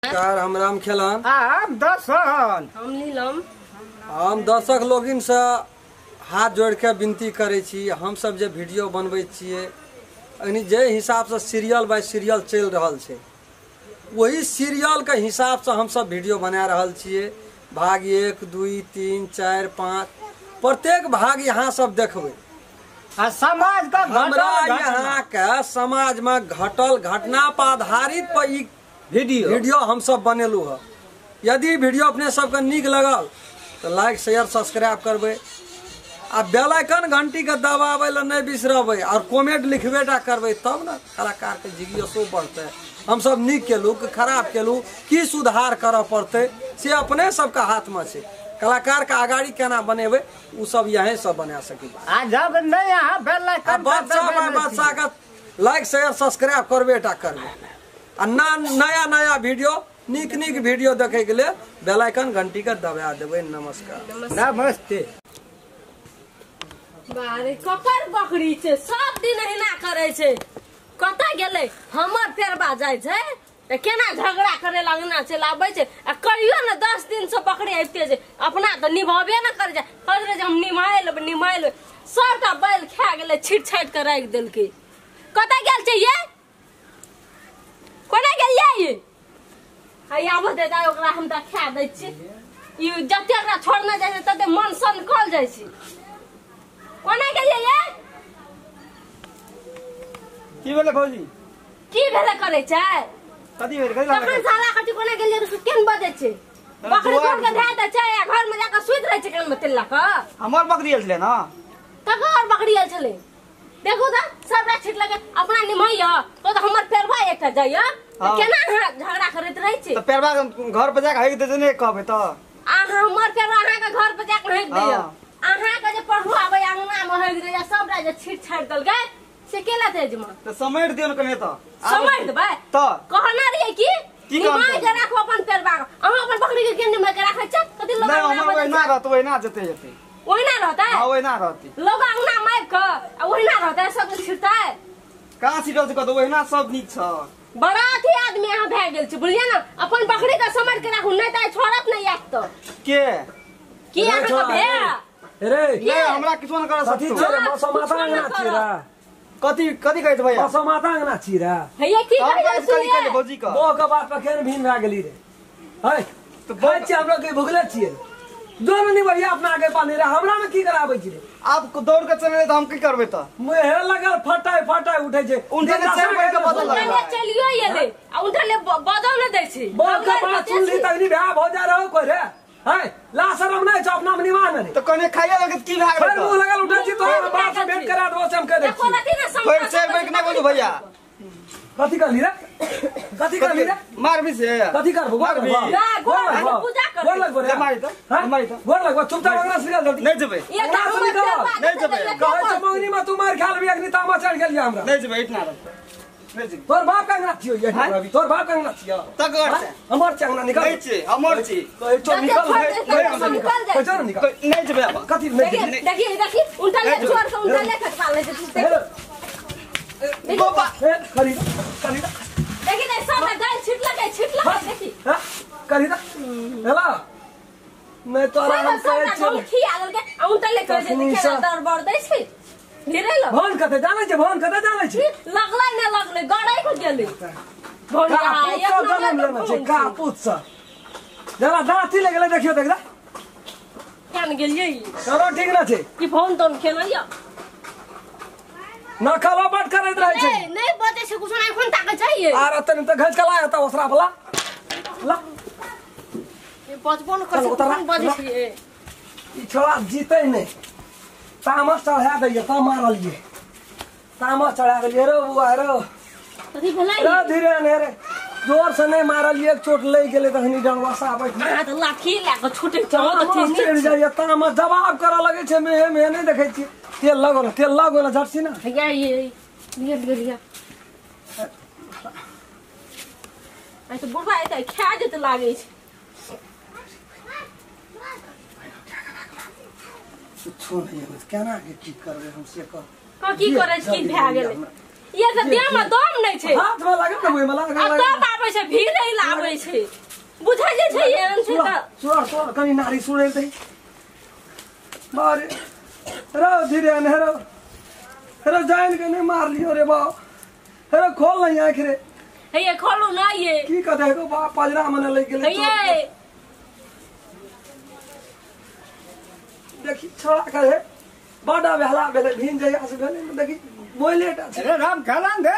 नमस्कार, हम राम खेलन। हम दर्शन। हम नीलम। हम दर्शक लोगिन से हाथ जोड़ के विनती करै छी, हम सब जे वीडियो बनबै छियै यानी जे हिसाब से सीरियल बाय सीरियल चलि रहल छै वही सीरियल के हिसाब से हम सब वीडियो बना रहल छियै। भाग 1 2 3 4 5 प्रत्येक भाग यहाँ सब देखबै। आ समाज का हमरा यहाँ के समाज में घटल घटना पर आधारित पर ई वीडियो हम सब बनेलू है। यदि वीडियो अपने सबके नीक लगल तो लाइक शेयर सब्सक्राइब करबै आ बेल आइकन घंटी के दबाबै ला नहीं बिसरबै और कमेंट लिखबे टा करबै तब न कलाकार के जिज्ञासो बढ़तै। हम सब नीक केलू कि खराब केलू, की सुधार करऽ पड़तै से अपने सबके हाथ में छै। कलाकार के अगाड़ी केना बनेबै उ सब यहीं सब बना सकी। आ जब नहीं अहाँ बेल आइकन बच्चा बच्चा के लाइक शेयर सब्सक्राइब करबे टा करबै आ ना नया नया वीडियो नीक नीक वीडियो देखे के लिए बेल आइकन घंटी के दबा देबै। नमस्कार। नमस्ते। बारे ककर बकरी छै, सब दिन एहिना करै छै। कतऽ गेलै हमर पेरबा जाइ छै तऽ केना झगड़ा करे लगना चलि आबै छै। आ कहियो ने 10 दिन से बकरी आबिते छै, अपना तऽ निभाबे ने करै छै। कहैत रहै छै हम निमाहि लेबै निमाहि लेबै, सबटा बैल खा गेलै, छीट छाटि कऽ राखि देलकै। कतऽ गेल छै ये, कोना गेल ये? है आबऽ दे दाइ, ओकरा हम देखा दै छी। ई जते एकरा छोड़ने जाइ छै तते मन सनकल जाइ छै। कोना गेलियै ये? की भेलै भौजी? की भेलै करै छै? कथी भेलै? कथी लागल? तखन साला कथी कोना गेलियै तऽ केन बजै छै? बकरी तोड़ के धए दै छै आ घर में जाके सुति रहै छै कान में तेल लऽ कऽ। हमर बकरी आयल छलै ने? ककर बकरी आयल छलै? देखू तऽ सबटा छिटलकै। अपना निमहैया तो तऽ हमर पेरबा एकटा जाइया तऽ केना अहाँ झगड़ा करैत रहै छी? तऽ पेरबा घर पर जाके हगि दै छै ने कहबै तऽ? अहाँ हमर पेरबा अहाँके घर पर जाके हगि दैया। अहाँके जे पढ़ू आबै अंगना में हगि दैया, सबटा जे छीट छाटि देलकै से केला तेजमा? तऽ समेट दियौ ने कने तऽ। समेट देबै? तऽ कहना रहियै कि निमाहि के राखू अपन पेरबा। अहाँ अपन बकरी के केना निमाहि के राखै छै? कथी लोग नहि हमर ओहिना रहत, ओहिना जेतै जेतै। ओहिना रहतै? हां ओहिना रहतै। लोग अंगना में आबि कऽ आ ओहिना रहतै, सब छिटतै। कहाँ छिटल छै कतौ? ओहिना सब नीक छ। बड़ा अथी आदमी अहाँ भए गेल छी, बुझलियै ने? अपन बकरी के समेट के राखू, नहि तऽ छोड़त नहि आयत तऽ। के अहाँके भए? रे नहि हमरा किछो न करऽ कथी सकतौ। छै रे? मसोमाता अंगना छी रे। कथी कथी कहै छै भैया? मसोमाता अंगना छी रे। हैया की हम कहै कहै छै कथी कहै सुनिए? भौजी के? बो के बात पर केन भीन भए गेली रे? है तऽ खाइ छियै हमरा के भुगले छियै दोनों नहीं भैया अपना आगे पानी रे, हमरा में की कराबै छी रे? आप दौड़ के चले तऽ हम की करबै तऽ? मुहे लगल फटाई फटाई उठै छै। उनके के चारि बजे के बदल उनका ले चलियो एलै आ उनका ले बदल नै दै छै। बो के बात सुनली तखनी भए भऽ जा रहो कोइ रे। है ला शरम नहीं छौ अपना में निमान रे। तऽ कने खाइए लगे की भए गेलै फेर तऽ? मुंह लगल उठै छी तोरा बाप से भेंट करा देबो से हम कह दै देखो छी। रति ने फेर 4 बजे के नहि बोलू भैया। कथी कहली रे? कथी कहली रे? मारबी से। कथी करबो? गोर लगबो। ना, गोर लगबो, पूजा करबो। गोर लगबो रे। मारी तऽ, हाँ? मारी तऽ। गोर लगबो, चुपचाप अंगना से निकल जल्दी। नहि जेबै। एक हमर पेरबा नहि जेबै। कहै छै मंगनी में तू मार खा लेबी अग्नि तामा चढ़ि गेलियै हमरा। नहि जेबै, एहिठिना रहबै। नहि जेबै। तोर बाप के अंगना छियौ ये रवि, तोर बाप के अंगना छियौ। तकर छै। हमर छै अंगना, निकल। नहि छै, हमर छी। कहै छौ जते निकल, छोड़ देतै, नहीं, सब निकल जाइ कहै छौ ने निकल। नहि जेबै आब। कथी नहि देखिए जेबै? देखिए देखिए उनका ले छोड़ के उनका ले खटवा ले छै। देखिए बाबा हे, करी करी देखिए ने सब दाल छिटलकै छिटलकै देखी। हां करी दा हेला नहीं तोरा हम कहै सब छियौ। खिया देलकै आ उनका ले कहै छै तखनी केना से- दरबर दै छै भिरै ल भन कते जानै छै, भन कते जानै छै। लगलै ने लगलै गड़ै को गेलै। भोलिया कापूत एक सँ नंबर जन्म के लेने छै, भोन छै। कापूत सँ। जरा दाँती लग गेलै देखियौ देख केन गेलियै ई? चलो ठीक ना छै। की फोन तोन खेलैया? नकलो बड करैत रहै छै। नहीं नहीं बजै छै कुछ नहीं, फोन ताकै छै ये। आर तनी तऽ घस के ला एतऽ ओसरा वाला। ला ये बजबो न करै चल, छै, उतारा, फोन बजै उतारा। छै ये। ई छोड़ा जीतै नहि। तामस चढ़ा दैया तऽ मारलियै। तामस चढ़ा देलियै रे बौआ रे। कथी भेलै? रे धीरे ने रे। जोर से नहि मारलियै, एक चोट लागि गेलै तखनी डंडवासा बैठ अहाँ तऽ लाठी लए कऽ छुटै छौ तऽ तामस ठीक चढ़ि जाइया, तामस जवाब करऽ लगै छै। मेहे मेहे नहि देखै छियै। तेल लगल, तेल लगल झटसी ना। भैया ये लिअ लिअ लिअ। आइ तऽ बुढ़बा एतै खा जेतै लागै छै। कुछो नहि होइत, केना के की करबै हम से कह। कह की करै छी, की भए गेलै? ये तऽ देह में दम नहि छै। हाथ में लागल ने, मुँह में लागल। आ तब आबै आबै छै भीड़ै ला आबै छै बुझै जे छै एहन छै त सुर सुर कनी नारी सुरे दे मारे रो धीरे अनहरो रो जान के नहीं मार लियो रे बाप रे खोल नहीं आंख रे हे खोलू ना ये की कहे गो बाप पजरा मने ले गेलै हे देखी छोड़ा के हे बड़ा भेला भेले भीन जइया से भेले देखी मोइलेट छै अरे राम खेलन दे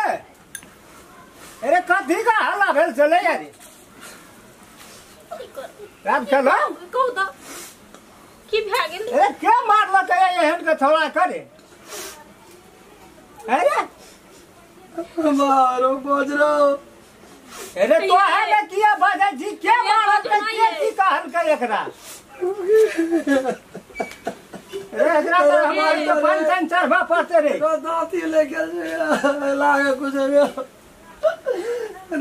अरे कथी का हल्ला भेल चले यार राम खेलन कहू त की भए गेल अरे के मारलक एहन के छोड़ा करे अरे मारो बजरो अरे तो है ने किया बाजा जी के मारलक के की कहल के एकरा अरे एकरा तो हमारी तो पंचन चढ़वा पड़ते रे तो दांती ले गेल लागे कुछ रे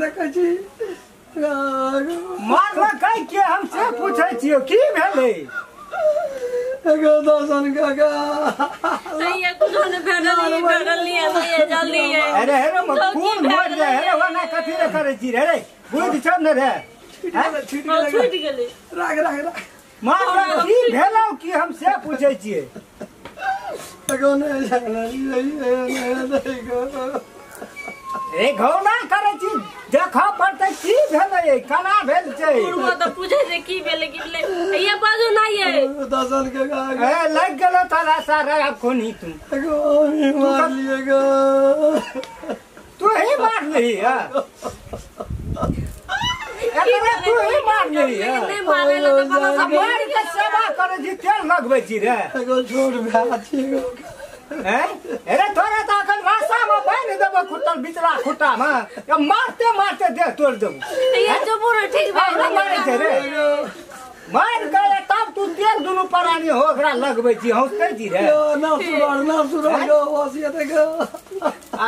देखै छी मारलक के हम से पूछै छियो की भेलै एगो दर्शन काका ये कुछ ने भेटल भेटल नहीं है जल्दी है अरे हेरो खून मर जाए हेरो वना कथी रे करै छी रे बुझ छौ ने रे छूट गेलै राख राख राख मारलक की भेलौ की हम से पूछै छियै एगो ने रे घौना करै छी देख पड़तै की भेलै केना भेल छै पूर्व त पूछै छै की भेलै की भेलै ये बाजू ना ये दर्शन के काका ए लग गेलो तारा सारा अब कोनी तू एगो मार लिए गो तू ही मार ली हां अरे तू ही मार ली नहीं मारे ल त पता सब मार के सेवा करै छी तेल लगबै छी रे एगो छोट भए छी हैं अरे तोरा त अखन रास्ता में बान्हि देबो खुट्टल बिचला खुट्टा में या मारते मारते देह तोड़ देबो ये जो बुढ़ ठीक भए मारै छै रे मार के तब तू तेल दुनू प्राणी हो ओकरा लगबै छी हौसै छी रे ना सुरर ना सुरर गो वसियत गो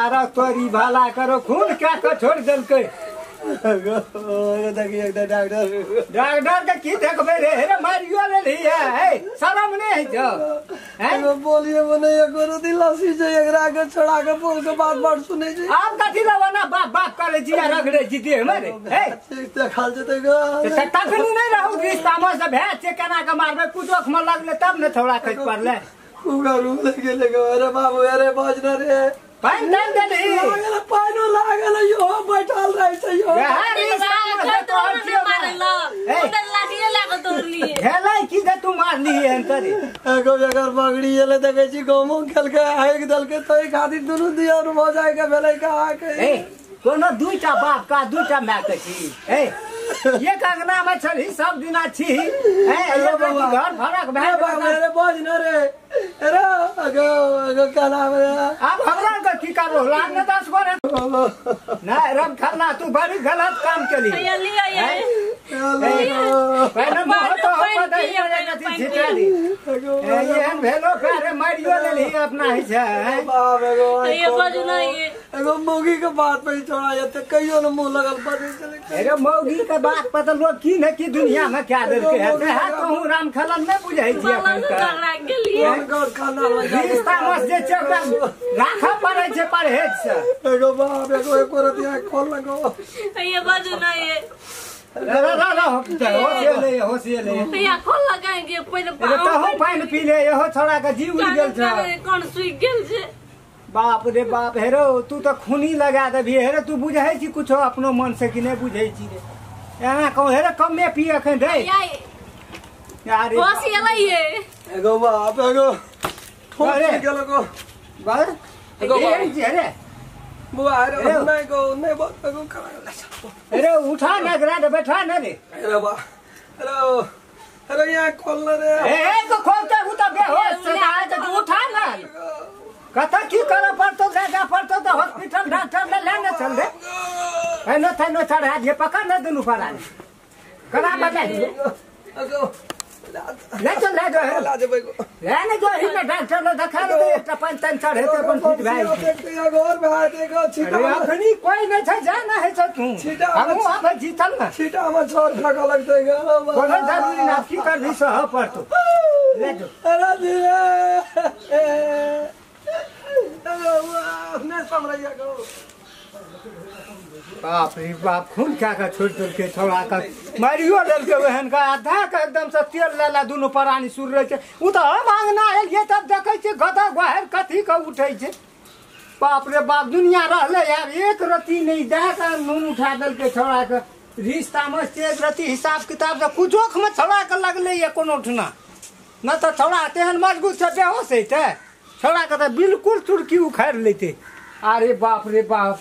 आरा तोरी भला करो खून क्या के छोड़ देलकै गो देखी एकटा डॉक्टर डॉक्टर के की देखबै रे हे मारियो लेली है शरम नै है जो हैं बोलिए मने एको रति लसी छै एकरा के छोड़ा के बोल के बात बात सुनै छै आब कथी लवना बाप बाप करे छी आ रगड़े छी देह में रे हे ठीक देखल जेतै गो तखनी नै रहू रिश्ता में से भए छै केना के मारबै कुदोख में लगले तब ने थोड़ा खसि पड़ले उगा रूम ले गेले गो अरे बाबू अरे बजना रे पानि डाल देली लागल पानि लागल यो बैठल रहै छै यो भेलै की जे तू मारली एहन तरी एगो एकर पगड़ी एलै देखै छी गमो खेलकै हाकि देलकै तै खातिर दुनू दियर भऽ जाय के भेलै कहा के ए कोनो दुईटा बाप का दुईटा my के छी ए एक अंगना में छली सब दिना छी ए एक घर फरक भए बाबू अरे बज न रे अरे अगो अगो का नाम रे अब हमरा के की करबो लाग न 10 गो रे ना रब खरना तू बड़ी गलत काम केली ये लिया ये पहले मोह तो पता ही नहीं छिटा दी एहन भेलो करे मारियो लेली अपना ही छै बाप एगो ये बाजू ना ये एगो मौगी के बात पे छोड़ा जते कहियो न मुंह लगल बजे चले अरे मौगी के बात पर तो लोग की न की दुनिया में क्या देलके है से है कहूं राम खलन नहीं बुझै छी अखन तक खाना रिश्ता मस जे छै ओकरा राखऽ पड़ै छै परहेज से एगो बाप एगो एको रतिया खोल लगो ये बाजू ना ये रे रे रे होशियार ले या खोल लगाएंगे पहिले अरे तहु पानि पी ले इहो छोड़ा के जीव उड़ि गेल छै कोन सुइ गेल छै बाप रे बाप हेरो तू तो खूनी लगा देबी हेरो तू बुझै छी कुछो अपनो मन से कि नहीं बुझै छी रे एना कहू हेरो कमे पी अखन रे अरे बस एलै ये एगो बाप एगो ठोक गेल गो बस एगो एहन छी रे बुआ अरे नहीं गो नहीं बाप एगो करा अरे उठा ना एकरा रे बैठा ना रे अरे बा अरे अरे यहाँ खोल ना रे ए तो खोलते उ त बेहोश छै त तू उठा ना कत की करे पड़तो जा पड़तो त हॉस्पिटल डॉक्टर ले लेने चल रे एनो थैनो चढ़ा दिए पकड़ न दुनू फरा कना बदला एगो ले चल ले जो ला जेबै गो ले ने जो ही डॉक्टर ले देखा दे एकटा पाँच तीन चढ़े ते अपन ठीक भए देखते एगो और भए देखो छीटा अखनी कोई नहीं छै जा ना है छै तू छीटा हमहू आबै छी चल ना छीटा में छोड़ फेंक लगतै गो कोनो जरूरी ना की करबी सह पड़तो ले जो अरे धीरे अरे नहीं समझ गो। बाप रे बाप खून खा के छोड़ देलकै छौड़ा के मारियो लेलकै ओहन के आधा के एकदम से तेल लेला दुनू प्राणी सुर रहे छै। उ तऽ हम अंगना एलियै तब देखै छियै गधा गुहार कथी के उठै छै। बाप रे बाप दुनिया रहलै यार एक रत्ती नहि दए के नून उठा देलकै छौड़ा के। रिश्ता में एक रत्ती हिसाब किताब से कुछोक में छौड़ा के लगलै ये कोनो उठना न तऽ छौड़ा तेहन मजबूत छै बेहोश हेतै छौड़ा के तऽ बिल्कुल तुरकी उखाड़ि लेतै। अरे बाप रे बाप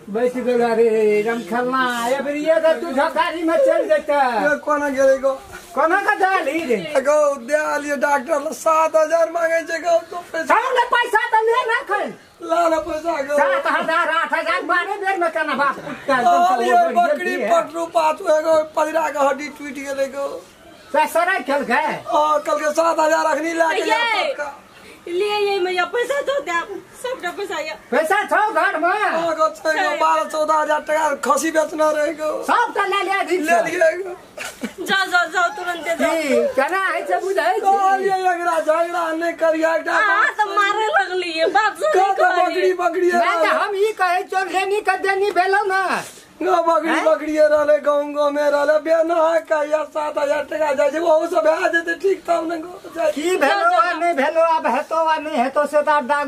बैठ गेल रे रम खेलना एबरी ये तू झकारी में चल जेतै। कोना गेलै गो कोना के देली रे गो देलियै डॉक्टर ल 7000 मांगै छै गो तो पैसा ले पैसा त ले ना खै ला ना पैसा गो 7000 8000 बारह बेर में केना बाप कुत्ता बकरी पटरू पाछू एगो पजरा के हड्डी टूटि गेलै गो। ससरा खेल गए ओ कल के 7000 अखनी ला के जा पक्का लिए ये मैया पैसा दो दे सबटा पैसा ये पैसा छौ घर में हां गो छै गो 12-14 हजार टका खसी बेचना रहे गो सबटा ले ले ले लिए गो। जाओ जाओ जाओ तुरंत दे दो। की केना है छै बुझै छी कहलियै एकरा झगड़ा नहि करिया एकटा हां त मारे लगलियै बाप से बकरी बकरी ना त हम ई कहै छौ लेनी के देनी भेलौ ना गो बकरी बकरी रहले गाँव गाँव में रहले बेना कहिया 7000 टका जाइ छै ओहू सब भए जेतै ठीक तब ने गो। की भेलो आ नहि भेलो आब हेतो आ नहि हेतो से त दाग।